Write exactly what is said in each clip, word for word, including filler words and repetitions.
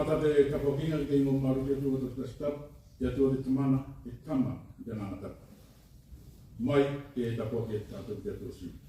Kae tapuakiga ki te igoa maluti o te Atua Tasi Tapu, te Atua te Tamana, te Tama, te Agaga Tapu. Mai ke tapuaki tatou ki te Atua Siuka.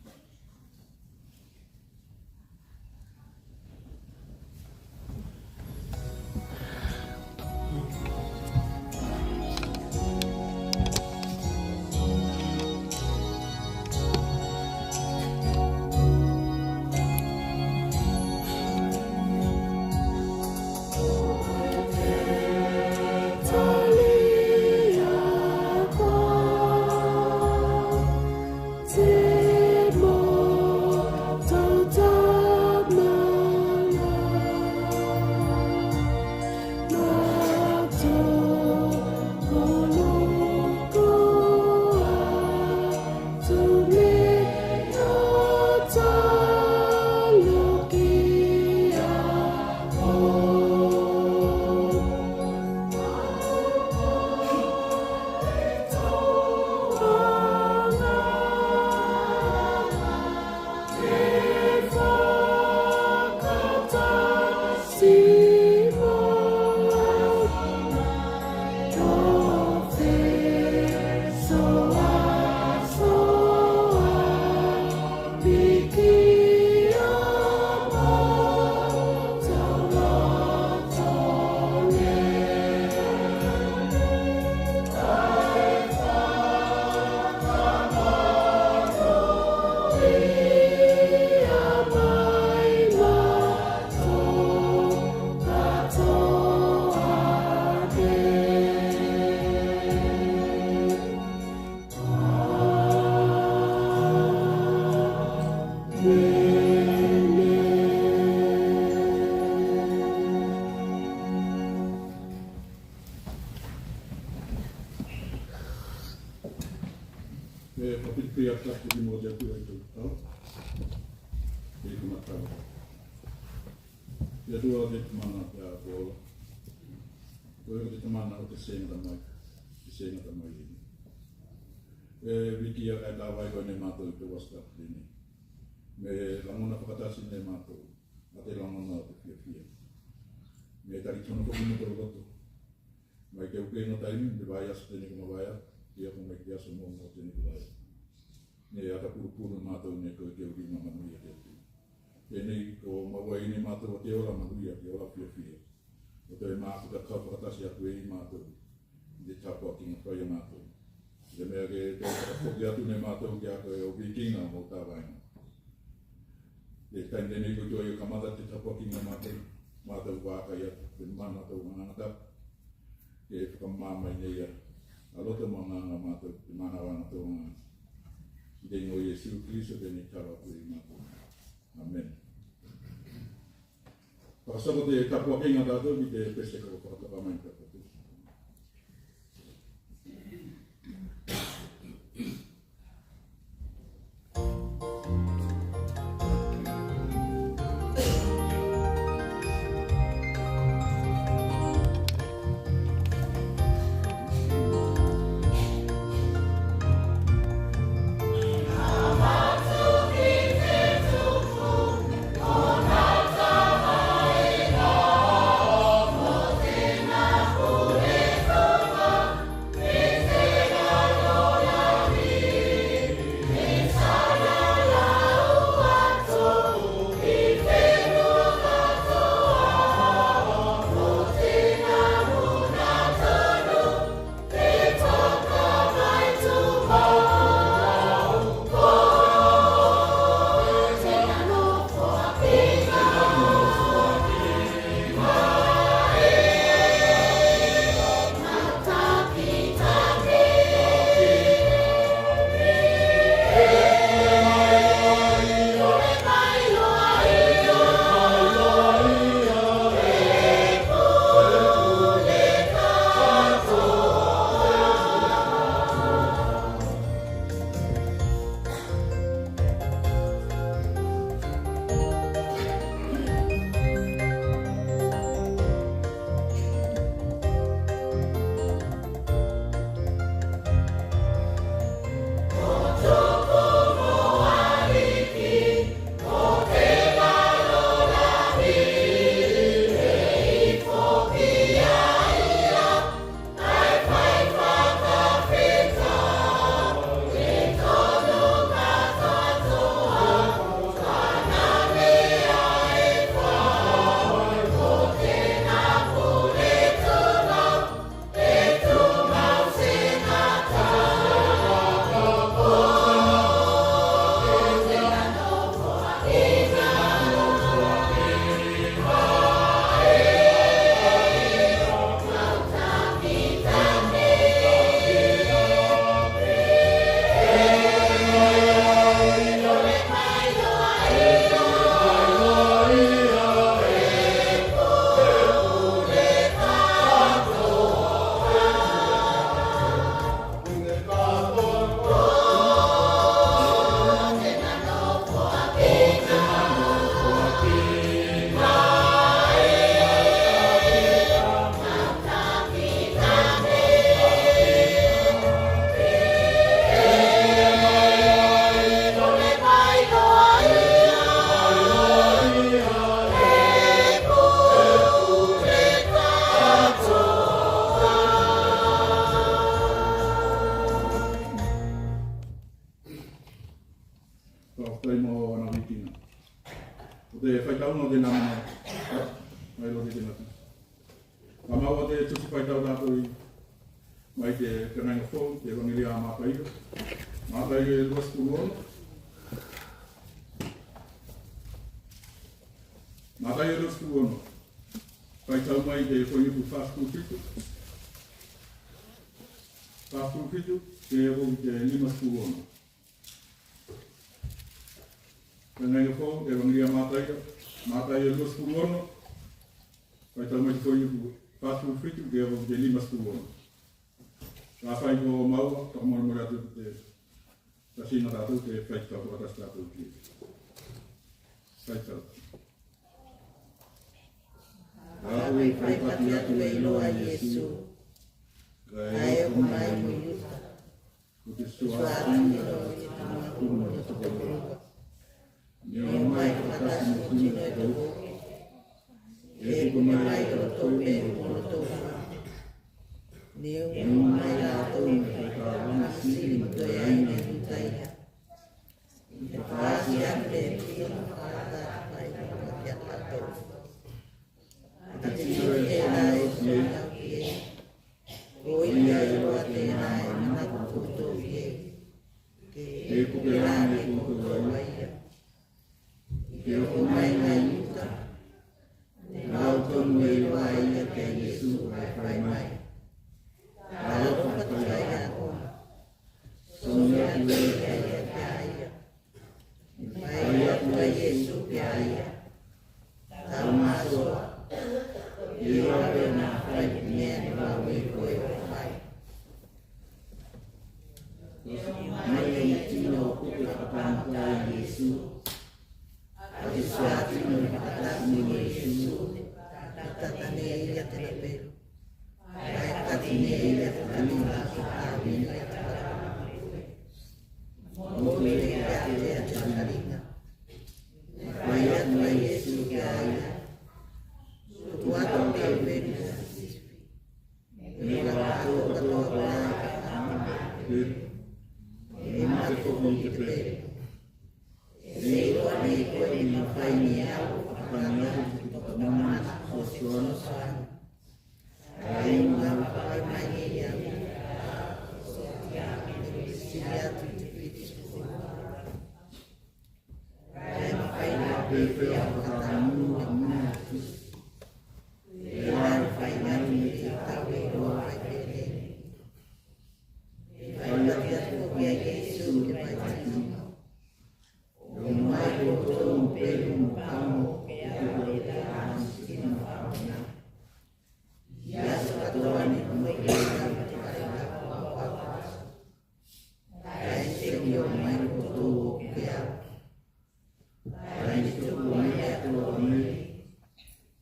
E, fakapitopito atu tatou ki te Atua i tou tau. E, ko tatou Atua. Te Atua te Tamana, te Atua. Koe ko te Tamana o te se gata mai, te se gata mai. E, vikia e tavae koe ne matou i te Aso Tapu tenei. Me lagona fakatasi ne matou a te lagona o te fiafia. Me talitonu foki mo tou loto. Mai te ukega o taimi, te vaiaso tenei ko mavae atu, ki a ko mai te aso momomo tenei ko vae atu. Ne ata pulupulu matou ne koe i te uli manuia te Atua. Tenei ko maua ei ne matou a te ola manuia, te ola fiafia. Ko te mafuta kau fakatasi atu ei matou i te tapuakiga fai a matou. I te mea ke toe fakafoki atu ne matou ki a koe o vikiga mo tavaega. Te taimi tenei ko tua ia kamata te tapuakiga matou, matou vakai atu te mana o tou Agaga Tapu ke fakamama mai nei a loto mo agaga matou, te mana o ana tou Agaga. I te igoa o Iesu Keriso tenei talo atu ei matou. Amene. Fakasoko te tapuakiga tatou ki te pese ko fakatoka mai tatou. Fakafetai mo ana vikiga. Ko te faitauga o te namuna mai loa ki te Atua. Ka maua te tusi faitau tatou i, mai te Feagaiga Fou, te Evagelia a Mataio. Mataio e lua sefulu ono. Mataio e lua sefulu ono. Faitau mai te fuaiupu fa sefulu fitu. Fa sefulu fitu, ke oko ki te lima sefulu ono. Feagaiga Fou, Evagelia Mataio, Mataio e lua sefulu ono. Faitau mai te fuaiupu fa sefulu fitu ke oko ki te lima sefulu ono. Kafai ko maua, fakamolemole atu te tasiga tatou ke faitau fakatasi tatou ki. Faitau. Kae fai pati atu eiloa a Iesu, kae oko mai mo Iuta. Ko te suā tino i te tama kumi o te tokolua. Ne o mai fakatasi mo tino e tau oke. E tuku mai i lotou pelu mo lotou fale. Ne o mai latou me faikavagi sili mo toeaina i Iutaia. Te fasi atu te tino fakatasi mai ki a latou. Ko te tino tenā e oti ei. Ko ia eiloa tenā e manako koutou i ei. Ke puke lagi koutou a ia. Ke oko mai ki a Iuta. Ne lau tonu eiloa a ia ki a Iesu kae fai mai, talofa taiakoga. Sogi atu ei ki a ia. Fai atu a Iesu ki a ia, tau masoa. Eiloa pe o na fai te mea ne vaau ei koe o fai. Mai ei tino o puke fakatagata a Iesu. A te suā tino ne fakatasi mo Iesu, ne tata ne ia te pelu. Kae kati ne ia te taliga ki tavini a te kalaga. Mo te ia te ia te taliga. Fai atu a Iesu ki a ia, tuku atu te pelu ki te sifi. Me ko latou katoa kolā e kata mai, e mate foki i te pelu. E se iloa nei koe ne mafai ne au o fakatagi atu ki te Tamana a fesoasoani. Kae igu a fai mai ne ia, sili atu i te fiti sefulu. Kae mafai la pefea o fakatamua mea tusi. E la e fai mai ne te tau eiloa fai peleni. E fai atu foki a Iesu ki te vaitino. O mai koutou mo pelu mo kamo, ke au te lā mo se tino fakamoemoe. I aso katoa ne kau mai ki te fale o au. Kae seki o mai koutou ki a au. Kae ne tuku mai atu o nei,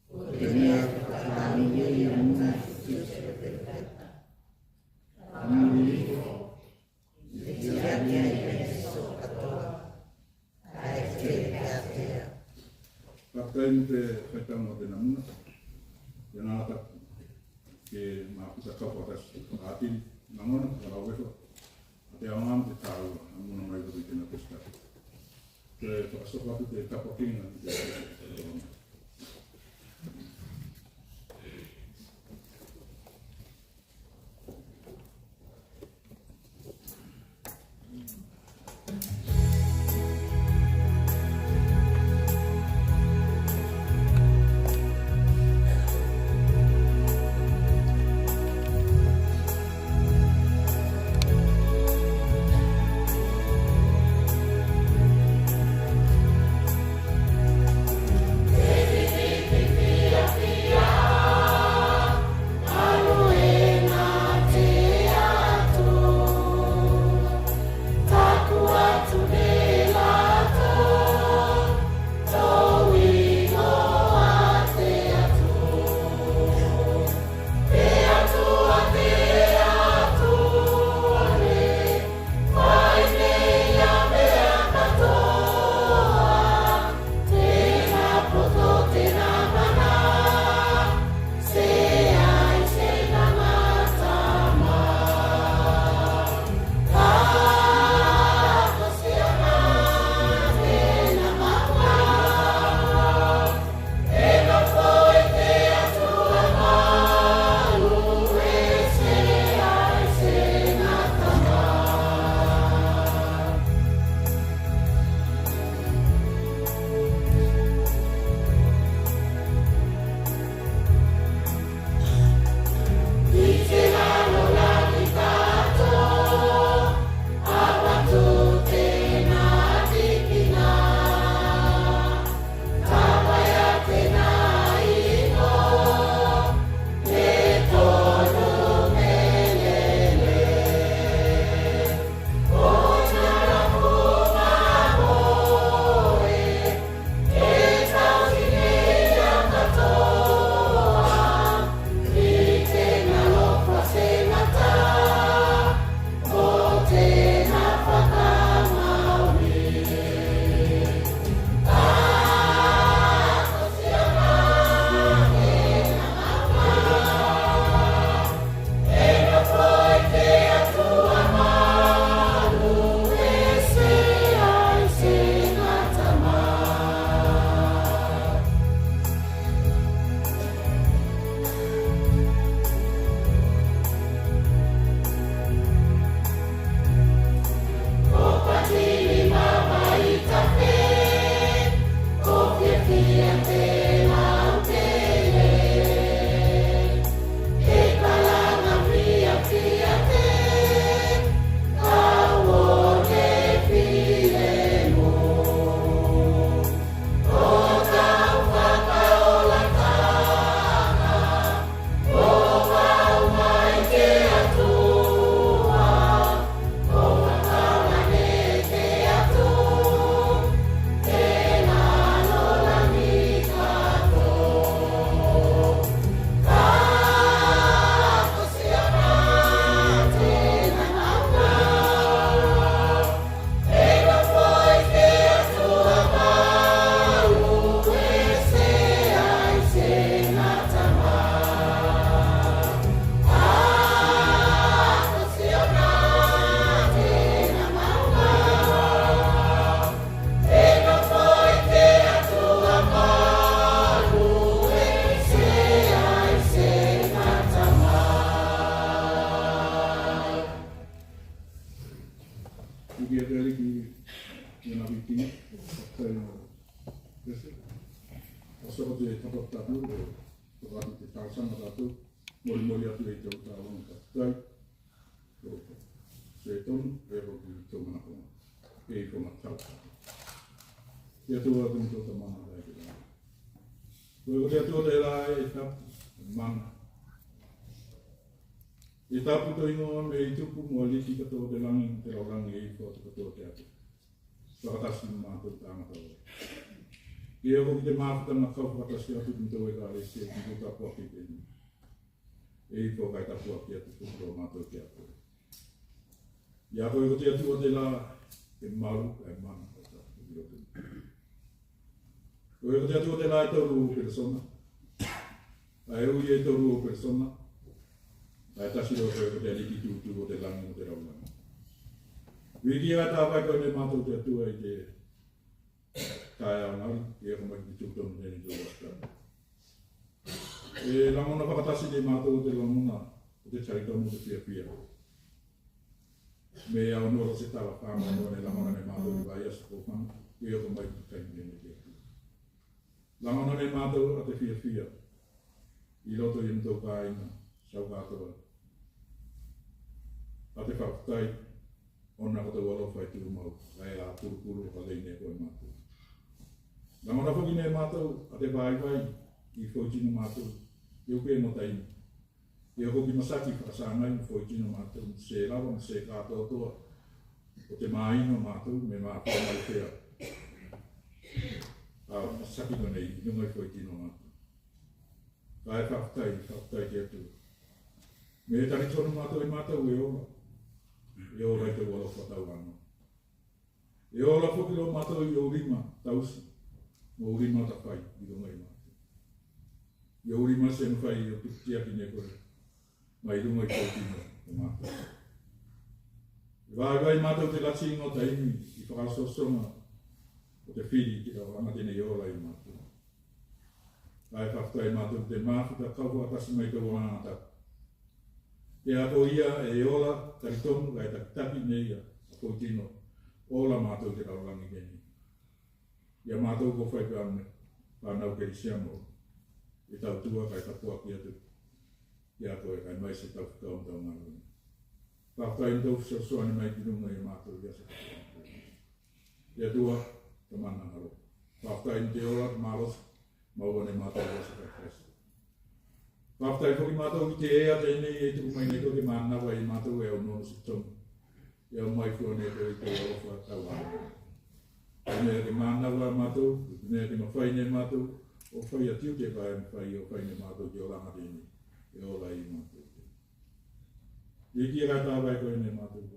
ko te mea e fakataunuuina ei a muna i te tiute o perofeta. Ka muli ifo, ne tiaki ei a Iesu katoa. Kae kele ki a te au. Fakafetai mo te faitauga o te namuna. Ia na taku ke mafuta kau fakatasi, fakatini lagona, fakalauefa a te aoga mo te tāua a muna mai loto i tena pesikati. Ke fakasoko atu te tapuakiga ki te Ia na viki, fakafetai mo Pese. Aso ko te tapatapu, ko te talosaga tatou, molimoli atu ei tou talosaga, fakafetai. Ko se tonu, e ko ki tou manakoga. Ei ko matau. Ia tou atu tou tamana, e ke la. Ko te Atua tela e tapu, mana. E tapu tou igoa me i tupu mo aliki katoa te lagi, te lalolagi ei ko te katoa te atu. Fakatasi mo matou tagata ola. Ke oko ki te mafutaga kau fakatasi atu ki tou ekalesia ki tou tapuaki tenei. Ei ko kae tapuaki atu ko matou te atu. Ia ko e ko te Atua tela e malu, e mana, e tapu ki loto. Ko e ko te Atua tela e toru o peresona. Ae ui e toru o peresona. Ae tasi loa ko e ko te Aliki tutu o te lagi mo te lalolagi. Viki a tavae koe ne matou te Atua i te kae aoga, ia ko mai ki te tutonu nei tou Atua. E lagona fakatasi ne matou te lagona o te talitono mo te fiafia. Me au noa se tala fagona ne lagona ne matou i vaiaso ko fano, ia ko mai ki te taimi nei te Atua. Lagona ne matou a te fiafia i loto i matou kāiga, sau katoa. A te fakafetai ona ko tou alofa e tumau, ae a pulupulu o kalei ne koe matou. Lagona foki ne matou a te vaivai i foitino matou, i uke mo taimi. Ia ko ki masaki fakasagai mo foitino matou, se lava mo se katoatoa o te maino matou me mafua mai pea. A masaki konei i luga i foitino matou. Kae fakafetai, fakafetai te Atua. Me talitonu matou i matou e ola. E ola i tou alofa tau ano. E ola foki loa matou i ou lima tausi, mo ou lima tafai i luga i matou. I ou lima se mafai o tuku tiaki ne koe, mai luga i foitino o matou. E vaivai matou te latiga o taimi i fakaosoosoga o te fili ki te lalolagi tenei e ola i matou. Kae fakafetai matou te mafuta kau fakatasi mai tou Agaga Tapu. Ia ko ia e ola, talitonu, kae takitaki ne ia a foitino ola matou te lalolagi tenei. Ia matou ko fai pea me fanau Kelisiano e tautua kae tapuaki atu. Ia ko e kae mai se tau fekau mo tau galuega. Fakafetai ne tou fesoasoani mai ki luga ia matou ia se tau. Ia tua, Tamana galo. Fakafetai ne te ola, te malosi, maua ne matou ia se tau. Fakafetai foki matou ki te ea tenei e tuku mai ne koe ke manava i matou e au nono se tonu. E au mai fua ne koe i tou alofa tau ano. Te mea ke manava matou, te mea ke mafai ne matou o fai a tiute kae mafai o fai ne matou te olaga tenei. E ola i matou. Ia ki a ka tavae koe ne matou.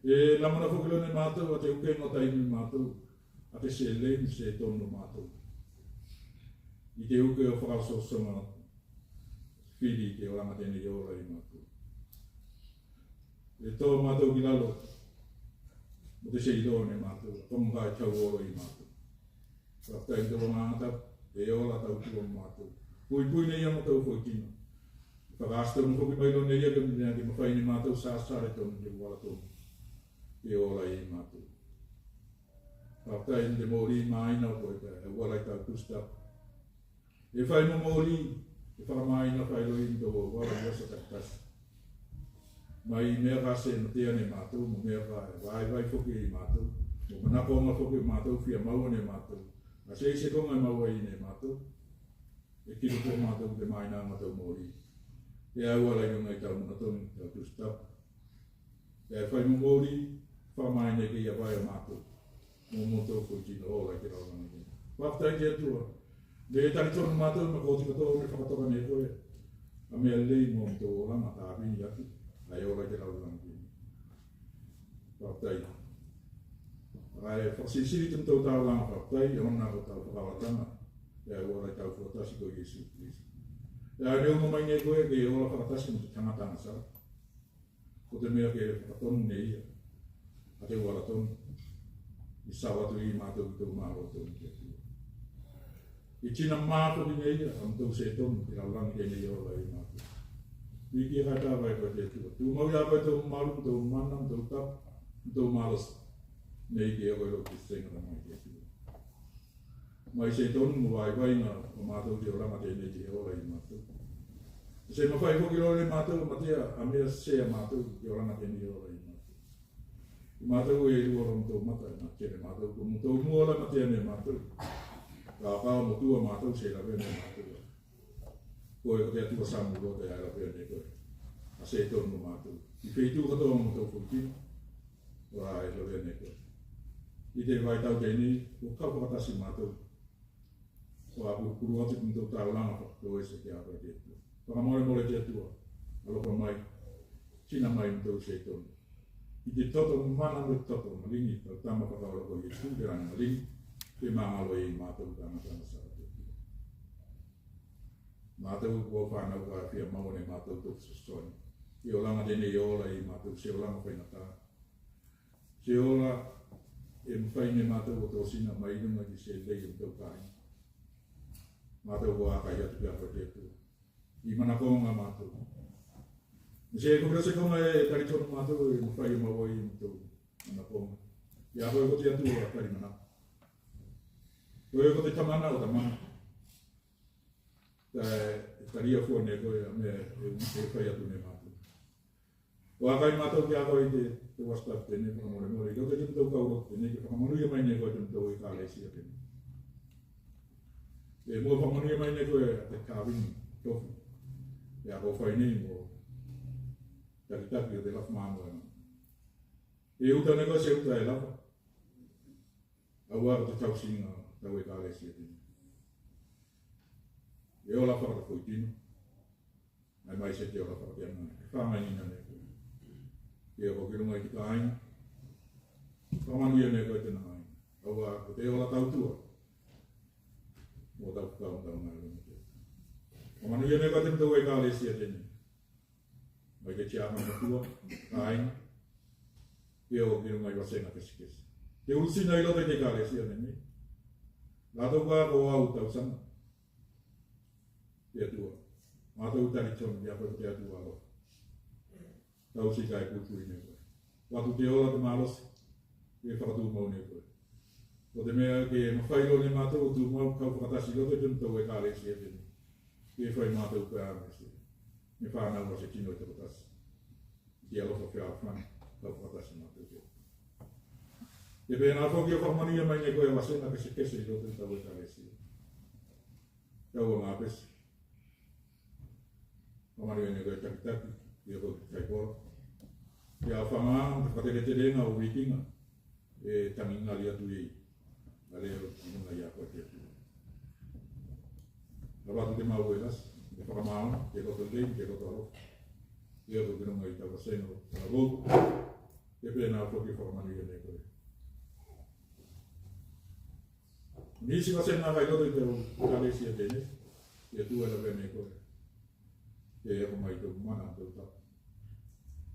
E lagona foki loa ne matou a te uke o taimi matou, a te seleni se tonu o matou. I te uke o fakaosoosoga fili i te olaga tenei e ola i matou. E to matou ki lalo mo te seiloa ne matou, a koga kae tau ola i matou. Fakafetai ne tou Agaga Tapu e ola tautua mo matou. Puipui ne ia matou foitino. Fakaasi tonu foki mai loa ne ia ke mea ke mafai ne matou sasale tonu te auala tonu. E ola i matou. Fakafetai ne te moli maina o koe kae auala i tau Tusi Tapu. E fai mo moli, e fakamaina faeloa i tou auala i aso takitasi. Mai mea ka se matea ne matou, mo mea ka e vaivai foki i matou, mo manakoga foki matou fia maua ne matou. A se isi koga e maua i ne matou. E kilo ko matou te maina matou moli. E auala i luga i tau manatonu, tau Tusi Tapu. E fai mo moli, fakamaina ke ia vae o matou. Mo motou foitino ola i te lalolagi tenei. Fakafetai te Atua. Me talitonu matou me ko te katoa me fakatoka ne koe a mea lei mo motou olaga tavini atu. Ae ola i te lalolagi tenei. Fakafetai. Ae fakasilisili te motou taulaga fakafetai, e ona ko tau fakaolataga. E auala i tau fuatasi ko Iesu Keliso. E a ne uma mai ne koe ke ola fakatasi mo te tagata agasala. Ko te mea ke fakatonu ne ia a te auala tonu. I sau atu i matou ki tou malo tonu te Atua. I tina mā foki ne ia a motou se tonu ki lalolagi tenei e ola i matou. Viki a ka tavae koe te Atua. Tumau i a koe tou malu, tou mana, tou tapu. Tou malosi nei ke oko i loto i te sega tamai te Atua. Mai se tonu mo vaivaiga o matou te olaga tenei ke ola i matou. Se mafai foki loa ne matou matea a mea sese a matou ke olaga tenei ola i matou. I matou e lua loa motou mata, na kele matou ko motou mua ola matea ne matou. Ka ka motou a matou se lavea ne matou. Koe ko te Atua Samuloa te a lavea ne koe. A se tonu matou i feitu katoa motou foki. Ua e lavea ne koe. I te vaitau tenei, ko kau fakatasi matou. Ko a pulupulu atu ki motou taulaga fakatoese ki a koe te Atua. Fakamolemole te Atua. Alofa mai. Sina mai motou se tonu. I te toto mana mo te toto maligi, tau tama fakaola ko Iesu te lagi maligi. Ke magalo ei matou tagata masalo te Atua. Matou ko fanau ka fia maua ne matou tou fesoasoani. I olaga tenei e ola ei matou se olaga faigata. Se ola e mafai ne matou o tosina mai luga ki se lei o tou kāiga. Matou ko akai atu ki a koe te Atua. I manakoga matou. Me se ko vila se koga e talitonu matou e mafai o maua ei matou manakoga. I a koe ko te Atua tali manako. Koe ko te Tamana o tamana. Kae talia fua ne koe a mea e, e fai atu ne matou. Ua kai matou ki a koe i te, te WhatsApp tenei, fakamolemole, i loto i te motou kau lotu tenei, ke fakamanuia mai ne koe te motou ekalesia tenei. E mua fakamanuia mai ne koe a te kavini tofu. E a ko fai nei mo takitaki o te lafu mamoe. E uta ne koe se uta e lava. Aua ko te tausiga tau ekalesia tenei. E ola fakatafoitino. Ae maise te ola fakateaga e fagaina ne koe. Ke oko ki luga i te kāiga. Fakamanuia ne koe tena kāiga. Aua ko te ola tautua. Mo tau fakaoga tau mai luga te. Fakamanuia ne koe te motou ekalesia tenei. Mai te tiakono matua, kāiga. Ke oko ki luga i vasega kesekese. Te ulusina i loto i te ekalesia tenei. Latou ko au tausaga. Te Atua. Matou talitonu i a koe ko te Atua alofa. Tausi kae pulipuli ne koe. Ko atu te ola, te malosi. Ke fakatumau ne koe. Ko te mea ke mafai loa ne matou o tumau kau fakatasi loto i te motou ekalesia tenei. Ke fai matou pe a mea se. Me fanau a se tino e tokotasi. I te alofa fealofani, kau fakatasi matou te. Te penā foki o fakamanuia mai ne koe vasega kesekese i loto i tau ekalesia. Tau a mapesi. Fakamanuia ne koe takitaki, i a koe ki te kaikola. Te aofaga, te fakateletelega o vikiga. E tagigali atu ei. A leo i luga i a koe te Atua. Avatu te mau e lasi, te fakamaoni, te loto lei, te loto alofa. Te oko ki luga i tau vasega o tau. Te penā foki fakamanuia ne koe. Nisi vasega kai loto i te ekalesia tenei. Te Atua e lavea ne koe. Ke oko mai tou mana, tou tapu.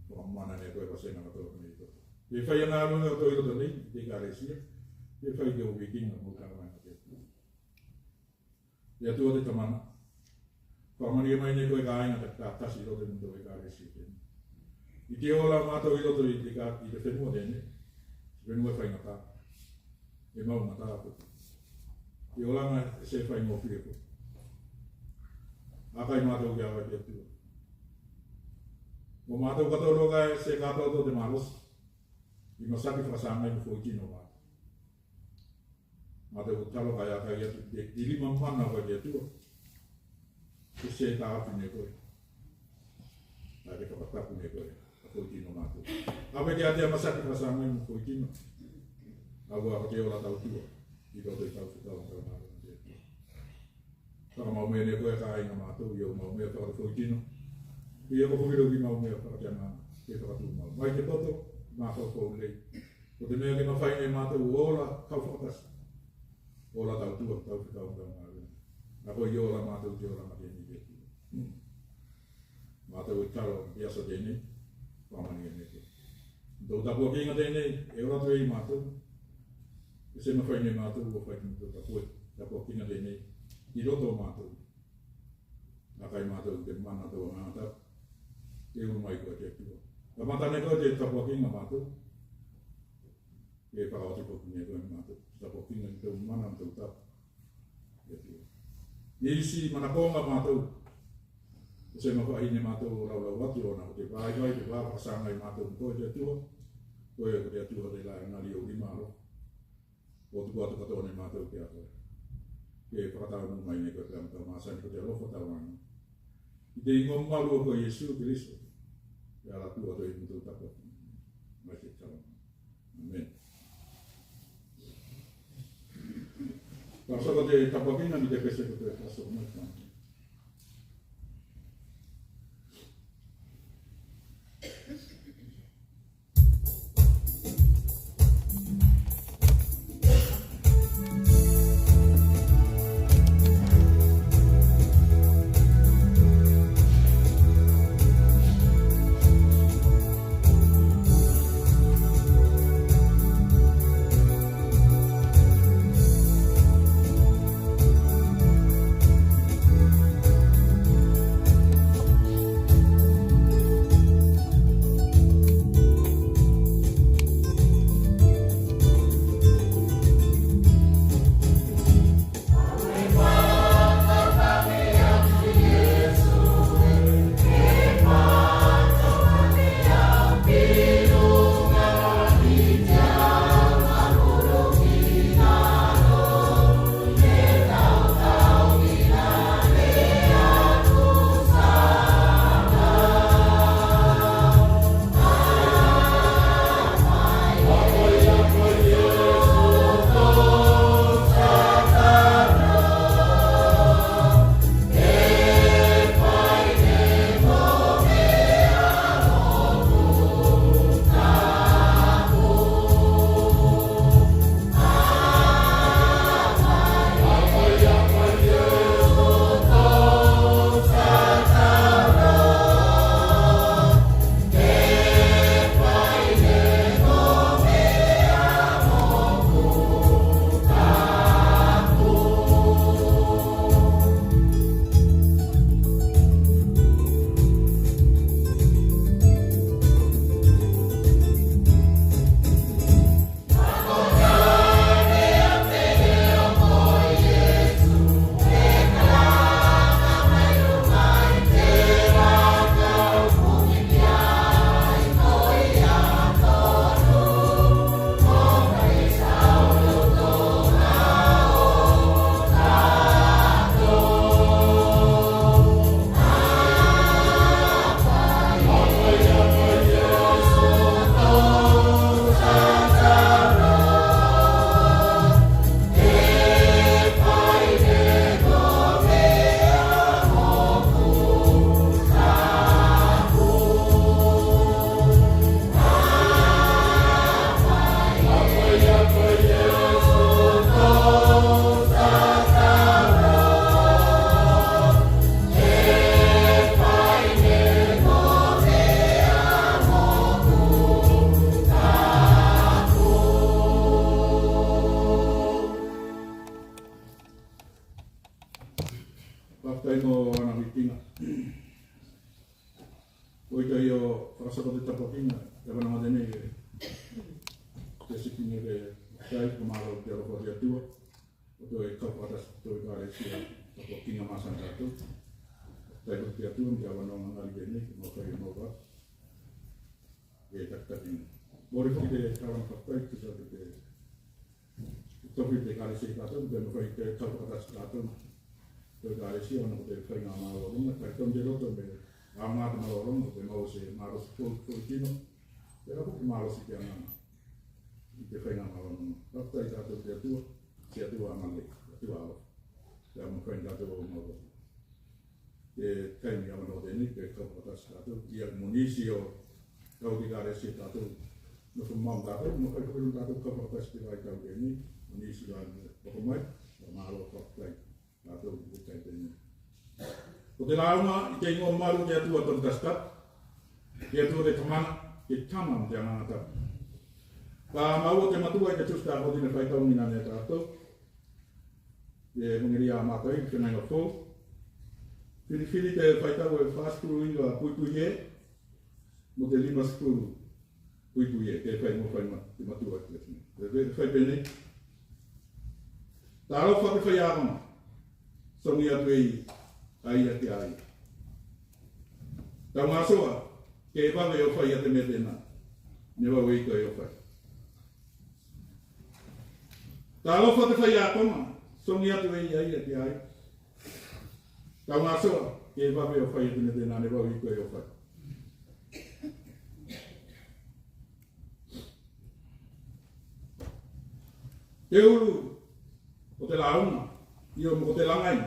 Fakamana ne koe vasega katoa konei i toto. Ke fai a galuega o tou i loto nei, te ekalesia. Ke fai ke o vikiga mo tau mai te. Te Atua te Tamana. Fakamanuia mai ne koe kāiga takitasi i loto i motou ekalesia tenei. I te ola matou i loto i te ka, i te fenua tenei. Fenua e faigata. E mau gata aku. I olaga e se faigofie aku. Akai matou ki a koe te Atua. Mo matou katoa loa kae se katoatoa te malosi. I masaki fakasagai mo foitino matou. Matou ko talo kae akai atu te, te lima mana o koe te Atua. Ke se taofi ne koe. Kae ke fakatapu ne koe. Ka foitino matou. Ave ke atea masaki fakasagai mo foitino. Aua ko te ola tautua. I loto i tau fekau tau matou te Atua. Fakamaumea ne koe kāiga matou, i ou maumea fakatafoitino. I ou foki loa ki maumea fakateaga, ke fakatumau. Mai te poto, matou ko lei. Ko te mea ke mafai ne matou o ola, kau fakatasi. Ola tautua, tau fekau tau matou. A koe i ola matou te ola mate nei te Atua. Matou e talo i te aso tenei, fakamanuia ne koe. Tou tapuakiga tenei, e ola atu ei matou. E se mafai ne matou o fai te motou tapu, tapuakiga tenei. I loto o matou. Akai matou te mana tou Agaga Tapu. Ke ulu mai koe te Atua. Kamata ne koe te tapuakiga matou. Ke fakaoti foki ne koe matou, tapuakiga ki tou mana mo tou tapu. Ia te Atua. Ne isi manakoga matou. Ko se mafai ne matou o laulau atu ona ko te vaivai, te va fakasagai matou mo koe te Atua. Koe ko te Atua telā e gali ou lima alofa. Ko tuku atu katoa ne matou ki a koe. Ke fakataunu mai ne koe pea mo tau masani ko te alofa taulagi. I te igoa malu o koe Iesu Keliso. Te ala atu atu i mutou tapu. Mai te tau. Amen. Fakasoko te tapuakiga ki te pese ko te fakasoko mai. Fakafetai mo ana vikiga. Ko ita io fakasoko te tapuakiga, te avanoaga tenei ke, ke siki ne ke tai, ko malo te alofa o te Atua. Ko toe kau fakatasi ko te Ekalesia, tapuakiga masani tatou. Tai ko te Atua, mo te avanoaga gali tenei, ke mafai o nova. E takitaki. Mole foki te tauaga fakafetai ki te, te tofi te Ekalesia i tatou, te mafai te kau fakatasi tatou. Ko te Ekalesia, ona ko te faiga malologa, talitonu te loto me aoga te malologa, ko te maua se malosi foki, foki tino. Tela foki malosi te agaga. I te faiga malologa. Fakafetai tatou te Atua, se Atua agalelei, Atua alofa. Te mafai tatou o maua. Te taimi avanoa tenei, ke kau fakatasi tatou, ia mo nisi o tau te Ekalesia tatou. Nofo mai tatou, mafai foki tatou kau fakatasi te vaitau tenei, mo nisi la ne oko mai, ka malo fakafetai tatou i te taimi tenei. Ko te lauga i te igoa malu o te Atua tonu tasi tapu, te Atua te Tamana, te Tama mo te Agaga Tapu. Ka maua te matua i te tusi takoto ne faitauina ne tatou. Te evagelia a Mataio, te Feagaiga Fou. Filifili te faitau e fasefulu iva puipui e, mo te lima sefulu puipui e, ke fai mo fai ma, te matua i te, te E fai penei. Talofa te faiakoga, sogi atu ei a ia ki a ia. Taugasoa, ke vave o fai a te mea tena, ne vave i koe o fai. Talofa te faiakoga, sogi atu ei a ia ki a ia. Taugasoa, ke vave o fai a te mea tena, ne vave i koe o fai. Te ulu o te lauga, io, mo ko te lagai.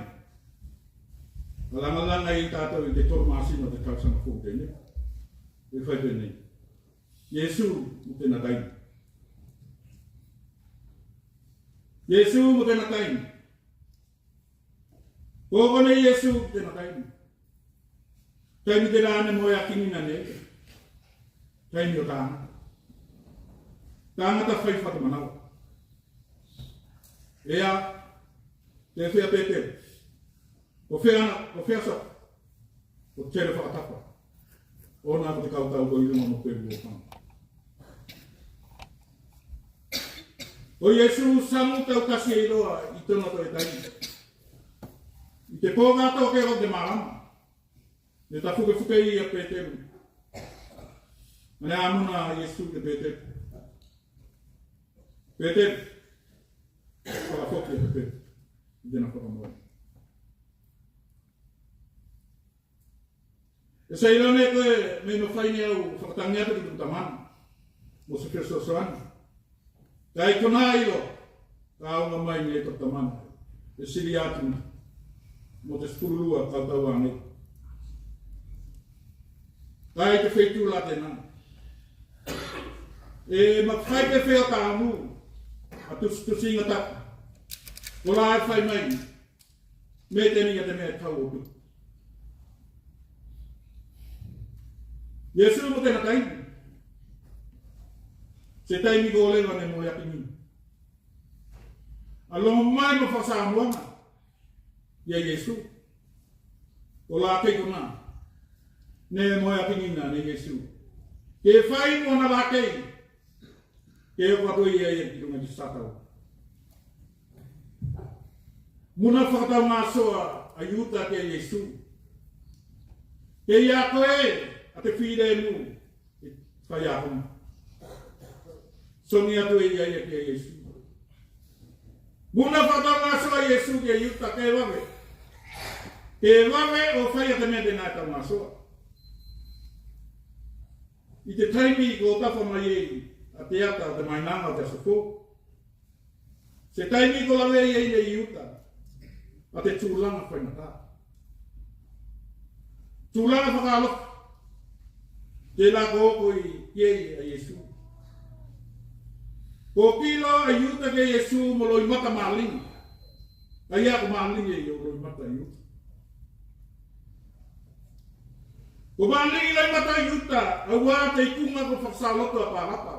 A lagalaga ei tatou i te tolu masina o te tausaga fou tenei. E fai penei. Iesu mo tena taimi. Iesu mo tena taimi. Ko konei Iesu mo tena taimi. Taimi tena ne moeakigina ne ia. Taimi o tagata. Tagata fai fakatamanawa. Ea, te fea Peteru? Ko fea, ko fea saka? Ko tele fakatafa. Ona ko te kaukau ko i luga mo koe luofaga. Ko Iesu samu taukasi eiloa i tona toe taimi. I te po katoa ke o te malama. Ne tafukefuke ei a Peteru. Ane amuna a Iesu ki a Peteru. Peteru. Fakafoki a Peteru. I tena fakamoe. E sailone koe me mafai ne au fakatagi atu ki toku tamana mo se fesoasoani. Kae kona iloa, ka auga mai ne toku tamana e sili atu mo te sefulu lua kaukau agelu. Kae i te feitu la tena. E mafai te feotamu a tusitusiga tapu kola e fai mai. Me tenei a te mea e tau o tupu. Iesu mo tena taimi. Se taimi ko leva ne moeakigina. A logo mai mo fakasamoaga ia Iesu. Ko lakei kona ne moeakigina ne Iesu. Ke fai mo ana lakei. Ke oko atu ia ia ki luga i te satauro. Muna fakataugasoa a Iuta ki a Iesu. Ke ia koe a te filemu, e faiakoga. Sogi atu ia ia ki a Iesu. Muna fakataugasoa a Iesu ki a Iuta ke vave. Ke vave o fai a te mea tena e taugasoa. I te taimi ko tafa mai ei a te ata o te mainaga o te aso fou. Se taimi ko lavea ei ne Iuta a te tulaga faigata. Tulaga fakaalofa. Tela ko oko i ei a Iesu. Ko kilo a Iuta ki a Iesu mo loimata maligi. A ia ko maligi ei o loimata a Iuta. Ko maligi loimata a Iuta, auā te ikuga ko fakasaloto a Palapa,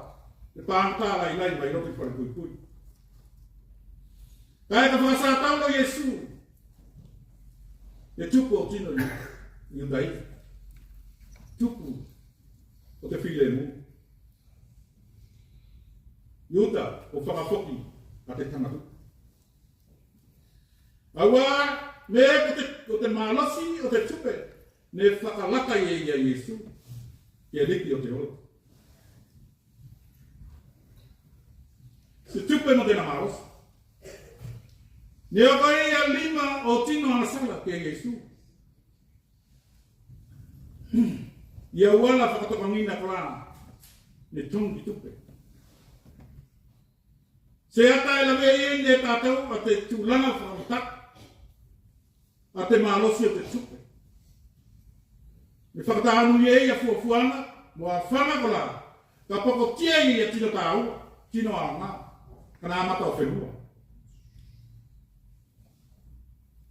te pagota lailai mai loto i falepuipui. Kae ka fakasatauro a Iesu, e tupu o tino i Iuta i tupu o te filemu. Iuta, ko fakafoki a te tagatupe. Auā me ko te, ko te malosi o te tupe ne fakalata i ei a Iesu ki a liki o te ola. Se tupe mo tena malosi. Ne oko ei a lima o tino agasala ki a Iesu. I au ala fakatokagina kola ne togi tupe. Se ata e lavea ei ne tatou a te tulaga fakamataka a te malosi o te tupe. Ne fakatanu i ei a fuafuaga mo afaga kola ka pokotia ei a tino taua, tino aoga, kana mata o fenua.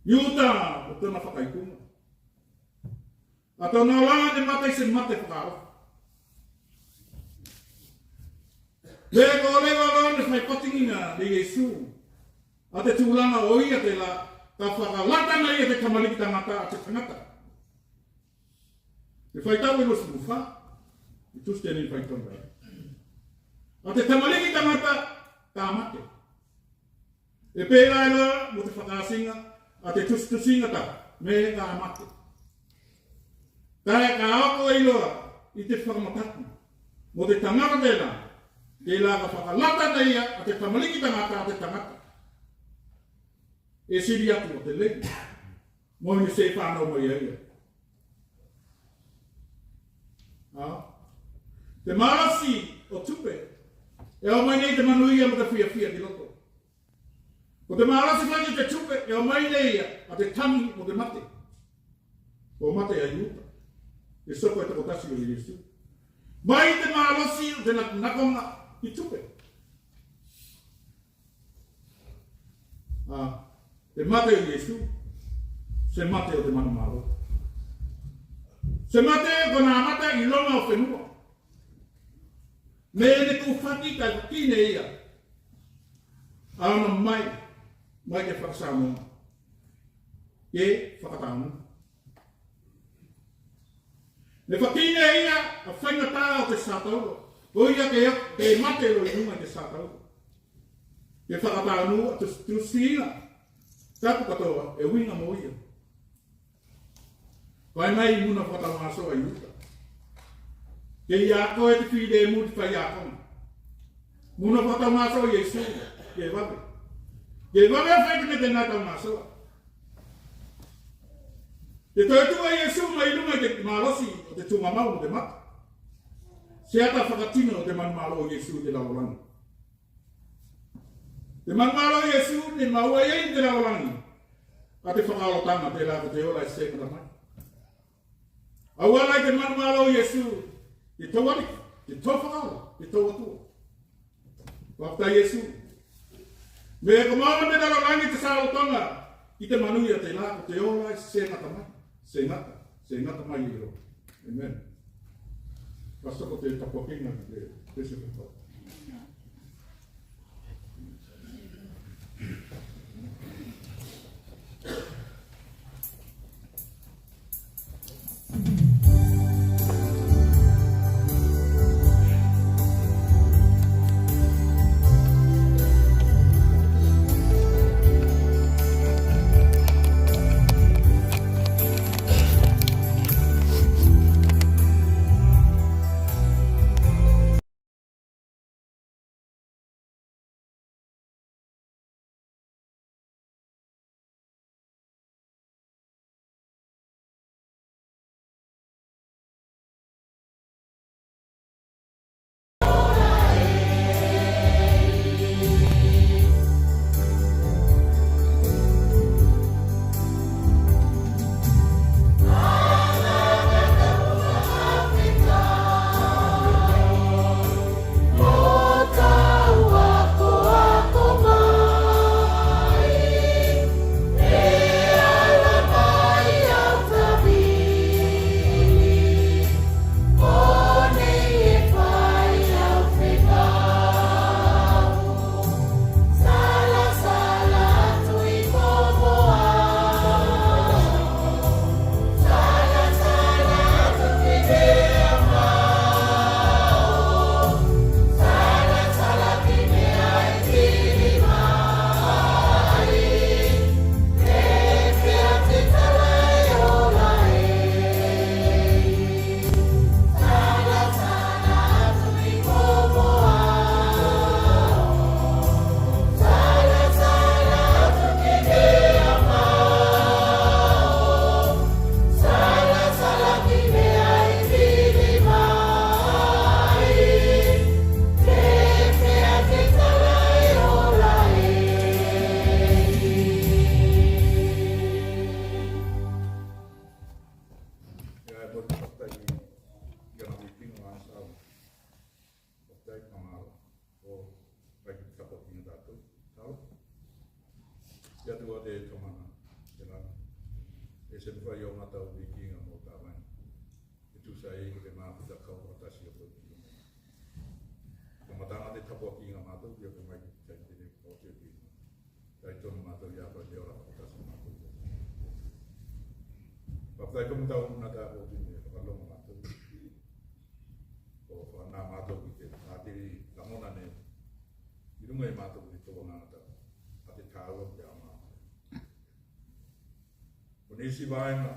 Iuta mo tona fakaikuga. A tona ola ne mate i se mate fakaalofa. Le ko leva loa ne fai patigina ne Iesu a te tulaga o ia tela ka fakalata ne ia te tamaliki tagata a te tagata. Te faitau e lua sefulu fa i tusi tenei faitau mai. A te tamaliki tagata ka mate. E pelā eiloa mo te fakaasiga a te tusitusiga tala, me ka mate. Kae ka oko eiloa i te fakamatatu mo te tagata telā, telā ka fakalata ne ia a te tamaliki tagata a te tagata e sili atu o te lei, mo ne se fanau mai a ia. A? Te malosi o tupe e o mai nei te manuia mo te fiafia ki loto. Ko te malosi foki o te tupe e o mai nei ia a te tagi mo te mate. Ko mate a Iuta e soko e tokotasi o Iesu. Mai te malosi o te nakonakoga i tupe. A, te mate o Iesu, se mate o te manumalo. Se mate kona mata i loga o fenua. Me ne tufaki kae fakine ia. A ona mai, mai te fakasamoga ke fakataunu. Ne fakine ia a faigata o te satauro, ko ia ke, ke mate loa i luga i te satauro. Ke fakataunu a tusitusiga tapu katoa e uiga mo ia. Fai mai i muna fakataugasoa a Iuta. Ke ia koe te filemu te faiakoga. Muna fakataugasoa o Iesu, ke vave. Ke vave a fai te mea tenā taugasoa. Te toe tu a Iesu mai luga i te malosi o te tugamau mo te mate. Se ata fakatino o te manumalo o Iesu i te lalolagi. Te manumalo o Iesu ne maua i ei i te lalolagi a te fakaolotaga telā ko te ola e se kata mai. Auala i te manumalo o Iesu te tou Aliki, te tou Fakaola, te tou Atua. Fakafetai Iesu. Me ko maua ne te lalolagi te saolotoga i te manuia telā ko te ola e se gata mai, se gata, se gata mai eiloa. Amen. Ka soko te tapuakiga ki te pese. Ia, e motu fakafetai ki ana vikiga o Asau. Fakafetai, fakamalo. Ko mai ki te tapuakiga tatou. Talo. Te Atua te Tamana i te lagi, e se mafai o gata o vikiga mo tavai. E tusa ei ko te mafuta kau fakatasi o koe ki luga. Ko mataga te tapuakiga matou ki oko mai ki te taimi tenei ko oti oti. Talitonu matou ia koe te ola fakatasi matou. Fakafetai ko matou na tapuaki ne fakalogo matou. Ko fakana matou ki te atili lagona nei. i luga i a matou nei tou agataka, a te taua ki a matou. Ko nisi vaega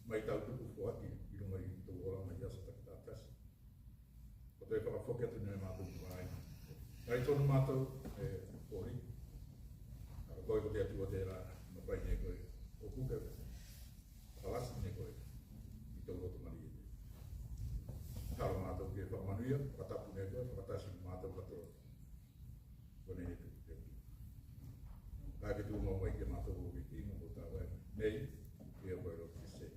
mai tautuku foaki i luga i tou ola mai aso takitasi. Ko toe fakafoki atu nei a matou vaega. Talitonu matou e koli. A ko koe ko te Atua tela e mafai ne koe o puke, fakalasi ne koe i tou loto malie. Talo matou ke fakamanuia, fakatapu ne koe, fakatasi matou katoa. Konei ne tuku te Atua. Kae ke tumau mai ki a matou o Viti mo tou tauvae nei, ke o koe lotu ke se.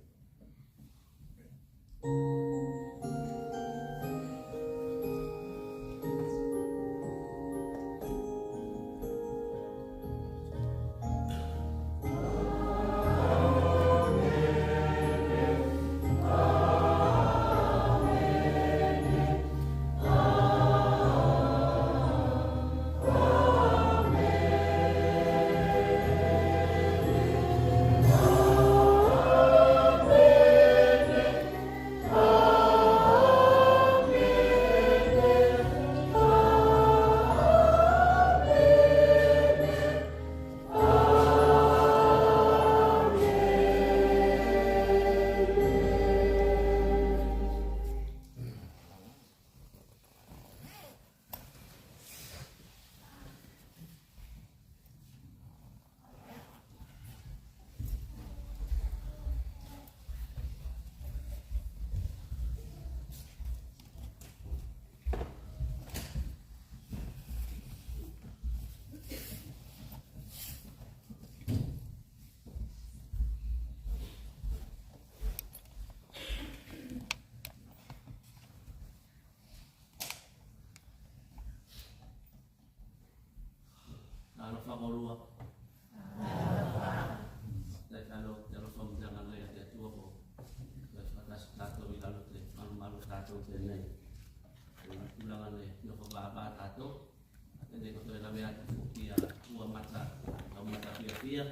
Alofa koulua. Te alo, te alofa mo te agalelei a te Atua ko fakatasi tatou i lalo te malumalu o tatou tenei. Ko tulaga ne nofo vāvā tatou. Tenei ko toe lave atu foki a tua mata, tau mata fiafia.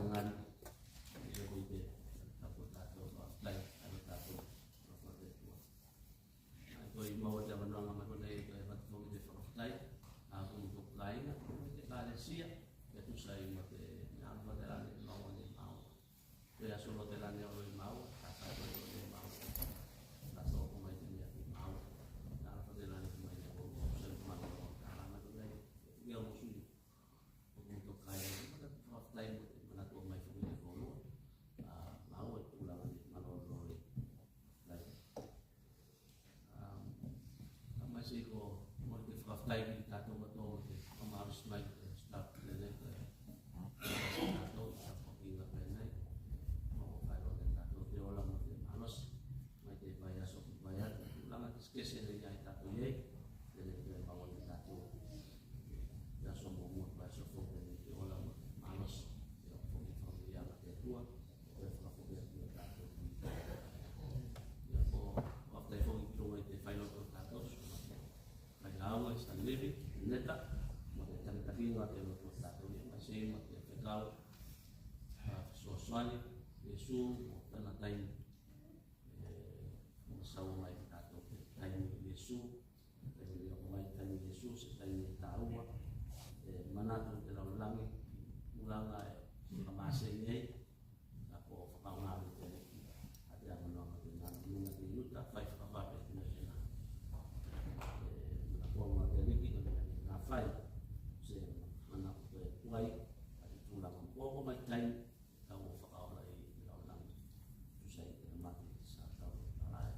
Ngai, e ko te tatou, tatou, tatou, tatou. Ko i maua te avanoaga mai konei e fatu foki te fakafetai a ko motou kāiga, ko te Ekalesia, e tusa i mo te mea alofa telā ne maua ne maua. Ko aso loa telā ne olo i maua, tata loa ne maua. Tatou ko mai te mea ki maua. Mea alofa telā ne ko mai ne ko, ko se ko mai ne ko, tala mai konei. Ia mo sui. Ko motou kāiga, ko te fakafetai mo te manatua mai foki ne koulua. A, maua i tulaga ne malolo i. Right. Um, a mai se ko, mo te fakafetai ki tatou katoa mo te fakamalosi mai te staff tenei, te tatou, te staff foki ga penei. Mo ko fai loa ne tatou te ola mo te malosi. Mai te vaiaso ki vaiaso, tulaga kesekese ne ia i tatou i ei, tenei te maua ne tatou. Te aso mo mo, vaiaso foki tenei te ola mo te malosi. Te foki fakamaliaga te Atua. Ko e fakafoki atu a tatou. Ia ko, ko fakafetai foki ki luga i te failotu o tatou, failauga i San Levi, Neta, mo te takitakiga te lotu o tatou ia, mai se mo te fekau, a, fesoasoani, Iesu, mo tana taimi, e, mo saua mai ki tatou te taimi o Iesu, Taimi o mai taimi Iesu, se taimi e tāua, e manatu te lalolagi, tulaga e fakamasei nei, a ko fakaaoga ne te Aliki a te avanoaga tenā, muna te Iuta, fai fakavape tenā. E manakoga te Aliki, ko te mea ne ka fai, se manako te tuai, a te tulaga ko ko mai taimi, Tau o fakaola i te lalolagi. Tusa i te mate, sa tau o talae.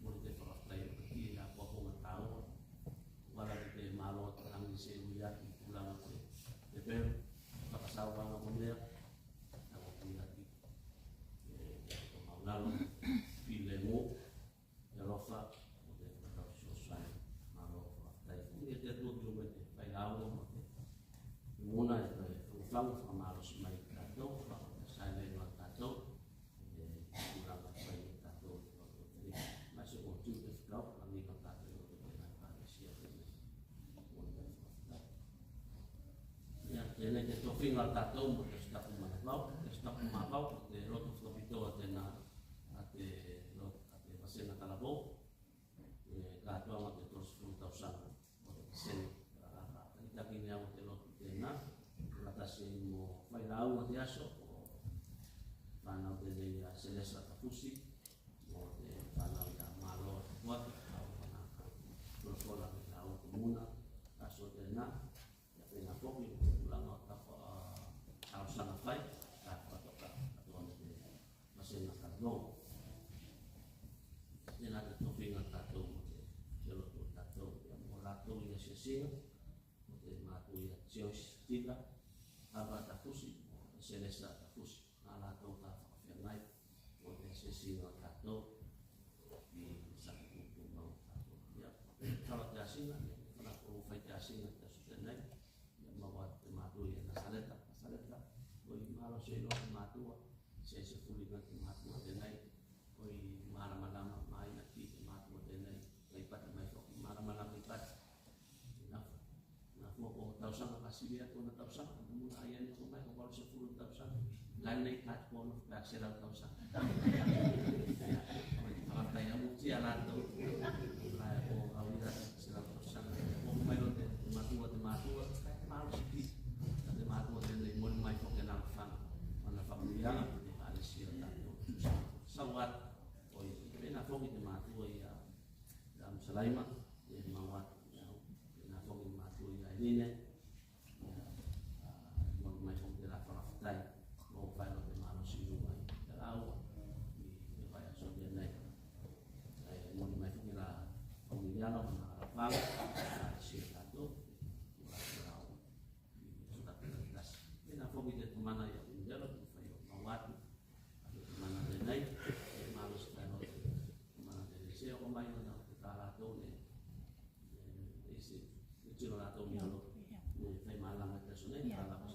Mo te fakafetai o te kie a ko ko ma tau. Vala ki te malo o te lagi se ui aki tulaga o te pepelu. Fakasauaga mo mea. Tau o ui aki. E, e, ko maulalo. Filemu. Te alofa, mo te fakafetai, malo fakafetai. Ia te Atua ki luga i te failauga mo te muna e fakafagu fakamalosi mai i tatou, fakafetai mai loa tatou, e tulaga fai i tatou, mai se ko tiu te fekau, lagi loa tatou, mo te Ekalesia tenei. Mo te fakafetai. Ia, tenei te tofiga a tatou mo te Aso Tapu Manavao, te Aso Tapu Manavao, te lotu fakapitoa tenā, a te lotu, a te vasega talavou, e katoa mo te tolusefulu tausaga, mo te vasega mo failauga te aso, o fanau tenei a Selesa Tafusi, mo te fanau ia Malo Tapuata, au fanaka kolokola ki lau kumuna, aso tena, ia pena foki, kulaga o tapa, a, talosaga fai, ka fakatoka, katoa mo te vasega kalogo. Tena te tofiga tatou mo te, te lotu o tatou, ia mo latou ia siasiga, mo te matua ia Joyce Tila, Ava Tafusi, mo Selesa Tafusi, a latou ka fakafeagai, mo te siasiga o tatou, i saki kupu mau tatou. Ia, tala te asiga, ne, fana ko fai te asiga, te aso tenei, ia mau a te matua ia Nasaleta, Nasaleta, oi malosi loa te matua, se se fuliga te matua tenei, oi malamalama mai na ki te matua tenei, kai pati mai foki, malamalama i pati. Na, na fua ko tausaga ka sili atu na tausaga, na muna ai ani ko mai ko valu sefulu tausaga. Laina i pati ko no ka se lau tausaga. Oi, ka tai amu ti a latou. Lae ko au ira se lau tausaga. Ko mai lo te matua, te matua, kai malo siki. Te matua tenei moni mai foki na fana. Ona fakuiaga, te pale sia tatou. Sauat, oi, pena foki te matua ia, ia Musalaima, ia Mauat, ia, pena foki te matua ia Eline, ia, a, moni mai foki te la fakafetai, mo fai lo te malosi i luga i te laua, i te vaiaso tenei. Ia, moni mai foki la, o Miliano, ma la fala, a, sia tatou, ia, te laua. Pena foki te tamana ia Umelo, te fai o Mauatu, a te tamana tenei, e malosi tano te tamana tenei, se o mai ona te tala tou ne, e, e se, e tino latou mialo, ne fai malaga te aso nei, tala ko